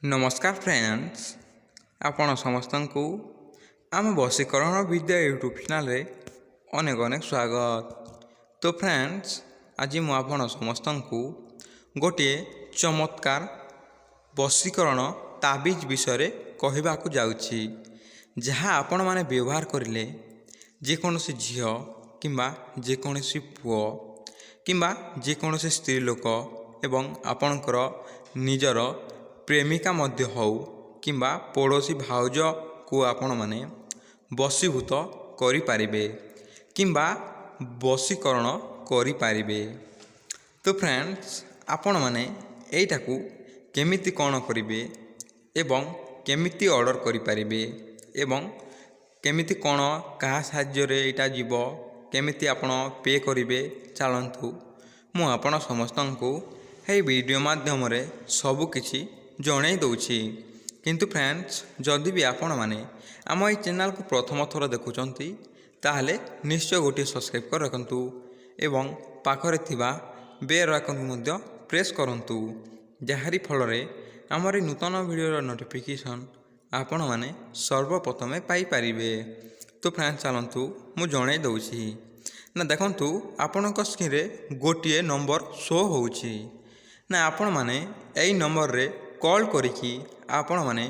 ନମସ୍କାର ଫ୍ରେଣ୍ଡସ୍, ଆପଣ ସମସ୍ତଙ୍କୁ ଆମ ବଶୀକରଣ ବିଦ୍ୟା ୟୁଟ୍ୟୁବ୍ ଚ୍ୟାନେଲ୍ରେ ଅନେକ ଅନେକ ସ୍ୱାଗତ। ତ ଫ୍ରେଣ୍ଡସ୍, ଆଜି ମୁଁ ଆପଣ ସମସ୍ତଙ୍କୁ ଗୋଟିଏ ଚମତ୍କାର ବଶୀକରଣ ତାବିଜ ବିଷୟରେ କହିବାକୁ ଯାଉଛି, ଯାହା ଆପଣମାନେ ବ୍ୟବହାର କରିଲେ ଯେକୌଣସି ଝିଅ କିମ୍ବା ଯେକୌଣସି ପୁଅ କିମ୍ବା ଯେକୌଣସି ସ୍ତ୍ରୀ ଲୋକ ଏବଂ ଆପଣଙ୍କର ନିଜର ପ୍ରେମିକା ମଧ୍ୟ ହେଉ କିମ୍ବା ପଡ଼ୋଶୀ ଭାଉଜକୁ ଆପଣମାନେ ବଶୀଭୂତ କରିପାରିବେ କିମ୍ବା ବଶୀକରଣ କରିପାରିବେ। ତ ଫ୍ରେଣ୍ଡସ୍, ଆପଣମାନେ ଏଇଟାକୁ କେମିତି କ'ଣ କରିବେ ଏବଂ କେମିତି ଅର୍ଡ଼ର କରିପାରିବେ ଏବଂ କେମିତି କ'ଣ କାହା ସାହାଯ୍ୟରେ ଏଇଟା ଯିବ, କେମିତି ଆପଣ ପେ କରିବେ, ଚାଲନ୍ତୁ ମୁଁ ଆପଣ ସମସ୍ତଙ୍କୁ ଏହି ଭିଡ଼ିଓ ମାଧ୍ୟମରେ ସବୁକିଛି ଜଣାଇ ଦେଉଛି। କିନ୍ତୁ ଫ୍ରେଣ୍ଡସ୍, ଯଦି ବି ଆପଣମାନେ ଆମ ଏଇ ଚ୍ୟାନେଲକୁ ପ୍ରଥମ ଥର ଦେଖୁଛନ୍ତି, ତାହେଲେ ନିଶ୍ଚୟ ଗୋଟିଏ ସବସ୍କ୍ରାଇବ୍ କରି ରଖନ୍ତୁ ଏବଂ ପାଖରେ ଥିବା ବେଲ୍ ଆଇକନ୍କୁ ମଧ୍ୟ ପ୍ରେସ୍ କରନ୍ତୁ, ଯାହାରି ଫଳରେ ଆମର ଏଇ ନୂତନ ଭିଡ଼ିଓର ନୋଟିଫିକେସନ୍ ଆପଣମାନେ ସର୍ବପ୍ରଥମେ ପାଇପାରିବେ। ତ ଫ୍ରେଣ୍ଡସ୍, ଚାଲନ୍ତୁ ମୁଁ ଜଣାଇ ଦେଉଛି ନା। ଦେଖନ୍ତୁ, ଆପଣଙ୍କ ସ୍କ୍ରିନ୍ରେ ଗୋଟିଏ ନମ୍ବର ଶୋ ହେଉଛି ନା। ଆପଣମାନେ ଏଇ ନମ୍ବରରେ କଲ୍ କରିକି ଆପଣମାନେ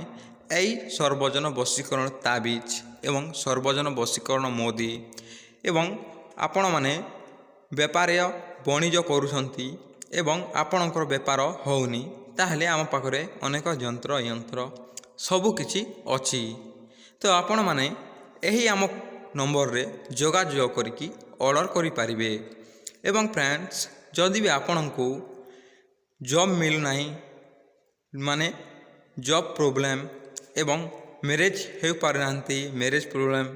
ଏଇ ସର୍ବଜନ ବଶୀକରଣ ତାବିଜ ଏବଂ ସର୍ବଜନ ବଶୀକରଣ ମୁଦି ଏବଂ ଆପଣମାନେ ବେପାର ବଣିଜ କରୁଛନ୍ତି ଏବଂ ଆପଣଙ୍କର ବେପାର ହେଉନି, ତାହେଲେ ଆମ ପାଖରେ ଅନେକ ଯନ୍ତ୍ର ଯନ୍ତ୍ର ସବୁକିଛି ଅଛି। ତ ଆପଣମାନେ ଏହି ଆମ ନମ୍ବରରେ ଯୋଗାଯୋଗ କରିକି ଅର୍ଡ଼ର କରିପାରିବେ। ଏବଂ ଫ୍ରେଣ୍ଡସ୍, ଯଦି ବି ଆପଣଙ୍କୁ ଜବ୍ ମିଳୁନାହିଁ, ମାନେ ଜବ୍ ପ୍ରୋବ୍ଲେମ୍, ଏବଂ ମ୍ୟାରେଜ୍ ହୋଇପାରୁନାହାନ୍ତି, ମ୍ୟାରେଜ୍ ପ୍ରୋବ୍ଲେମ୍,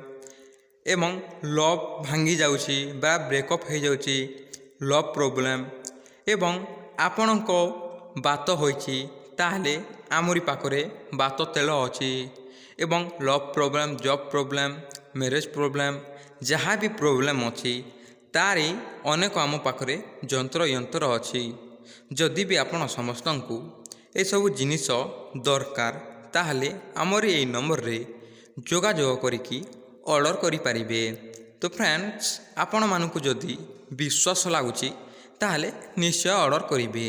ଏବଂ ଲଭ୍ ଭାଙ୍ଗି ଯାଉଛି ବା ବ୍ରେକଅପ୍ ହୋଇଯାଉଛି, ଲଭ୍ ପ୍ରୋବ୍ଲେମ୍, ଏବଂ ଆପଣଙ୍କ ବାତ ହୋଇଛି, ତାହେଲେ ଆମରି ପାଖରେ ବାତ ତେଲ ଅଛି। ଏବଂ love problem, job problem, marriage problem, ଯାହା ବି ପ୍ରୋବ୍ଲେମ୍ ଅଛି, ତାରି ଅନେକ ଆମ ପାଖରେ ଯନ୍ତ୍ର ଯନ୍ତ୍ର ଅଛି। ଯଦି ବି ଆପଣ ସମସ୍ତଙ୍କୁ ଏସବୁ ଜିନିଷ ଦରକାର, ତାହେଲେ ଆମରି ଏଇ ନମ୍ବରରେ ଯୋଗାଯୋଗ କରିକି ଅର୍ଡ଼ର କରିପାରିବେ। ତ ଫ୍ରେଣ୍ଡସ୍, ଆପଣମାନଙ୍କୁ ଯଦି ବିଶ୍ୱାସ ଲାଗୁଛି, ତାହେଲେ ନିଶ୍ଚୟ ଅର୍ଡ଼ର କରିବେ।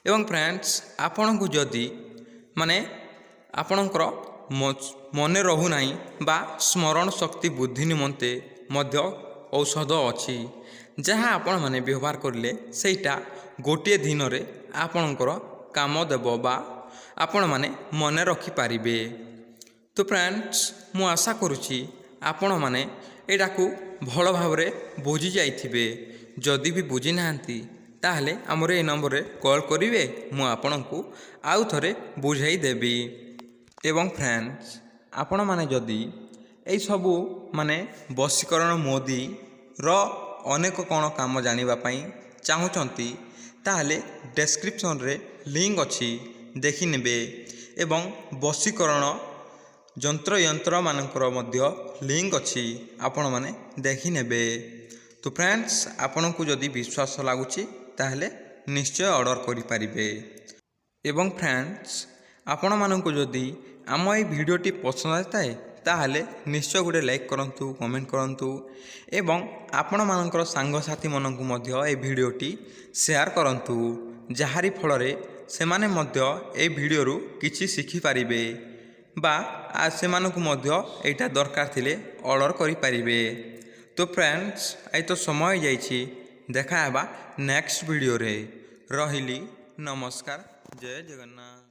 ଏବଂ ଫ୍ରେଣ୍ଡସ୍, ଆପଣଙ୍କୁ ଯଦି ମାନେ ଆପଣଙ୍କର ମନେ ରହୁନାହିଁ ବା ସ୍ମରଣ ଶକ୍ତି ବୃଦ୍ଧି ନିମନ୍ତେ ମଧ୍ୟ ଔଷଧ ଅଛି, ଯାହା ଆପଣମାନେ ବ୍ୟବହାର କରିଲେ ସେଇଟା ଗୋଟିଏ ଦିନରେ ଆପଣଙ୍କର କାମ ଦେବ ବା ଆପଣମାନେ ମନେ ରଖିପାରିବେ। ତ ଫ୍ରେଣ୍ଡସ୍, ମୁଁ ଆଶା କରୁଛି ଆପଣମାନେ ଏଇଟାକୁ ଭଲ ଭାବରେ ବୁଝି ଯାଇଥିବେ। ଯଦି ବି ବୁଝିନାହାନ୍ତି, ତାହେଲେ ଆମର ଏଇ ନମ୍ବରରେ କଲ୍ କରିବେ, ମୁଁ ଆପଣଙ୍କୁ ଆଉ ଥରେ ବୁଝାଇ ଦେବି। ଏବଂ ଫ୍ରେଣ୍ଡସ୍, ଆପଣମାନେ ଯଦି ଏଇସବୁ ମାନେ ବଶୀକରଣ ମୁଦିର ଅନେକ କ'ଣ କାମ ଜାଣିବା ପାଇଁ ଚାହୁଁଛନ୍ତି, ତାହେଲେ ଡେସ୍କ୍ରିପସନ୍ରେ ଲିଙ୍କ୍ ଅଛି, ଦେଖିନେବେ। ଏବଂ ବଶୀକରଣ ଯନ୍ତ୍ର ଯନ୍ତ୍ରମାନଙ୍କର ମଧ୍ୟ ଲିଙ୍କ୍ ଅଛି, ଆପଣମାନେ ଦେଖିନେବେ। ତ ଫ୍ରେଣ୍ଡସ୍, ଆପଣଙ୍କୁ ଯଦି ବିଶ୍ୱାସ ଲାଗୁଛି, ତାହେଲେ ନିଶ୍ଚୟ ଅର୍ଡ଼ର କରିପାରିବେ। ଏବଂ ଫ୍ରେଣ୍ଡସ୍, ଆପଣମାନଙ୍କୁ ଯଦି ଆମ ଏଇ ଭିଡ଼ିଓଟି ପସନ୍ଦ ଆସିଥାଏ, ତାହେଲେ ନିଶ୍ଚୟ ଗୋଟେ ଲାଇକ୍ କରନ୍ତୁ, କମେଣ୍ଟ କରନ୍ତୁ ଏବଂ ଆପଣମାନଙ୍କର ସାଙ୍ଗସାଥିମାନଙ୍କୁ ମଧ୍ୟ ଏଇ ଭିଡ଼ିଓଟି ସେୟାର କରନ୍ତୁ, ଯାହାରି ଫଳରେ ସେମାନେ ମଧ୍ୟ ଏଇ ଭିଡ଼ିଓରୁ କିଛି ଶିଖିପାରିବେ ବା ସେମାନଙ୍କୁ ମଧ୍ୟ ଏଇଟା ଦରକାର ଥିଲେ ଅର୍ଡ଼ର କରିପାରିବେ। ତ ଫ୍ରେଣ୍ଡସ୍, ଏଇ ତ ସମୟ ହେଇଯାଇଛି। ଦେଖା ହେବା ନେକ୍ସଟ ଭିଡ଼ିଓରେ। ରହିଲି, ନମସ୍କାର, ଜୟ ଜଗନ୍ନାଥ।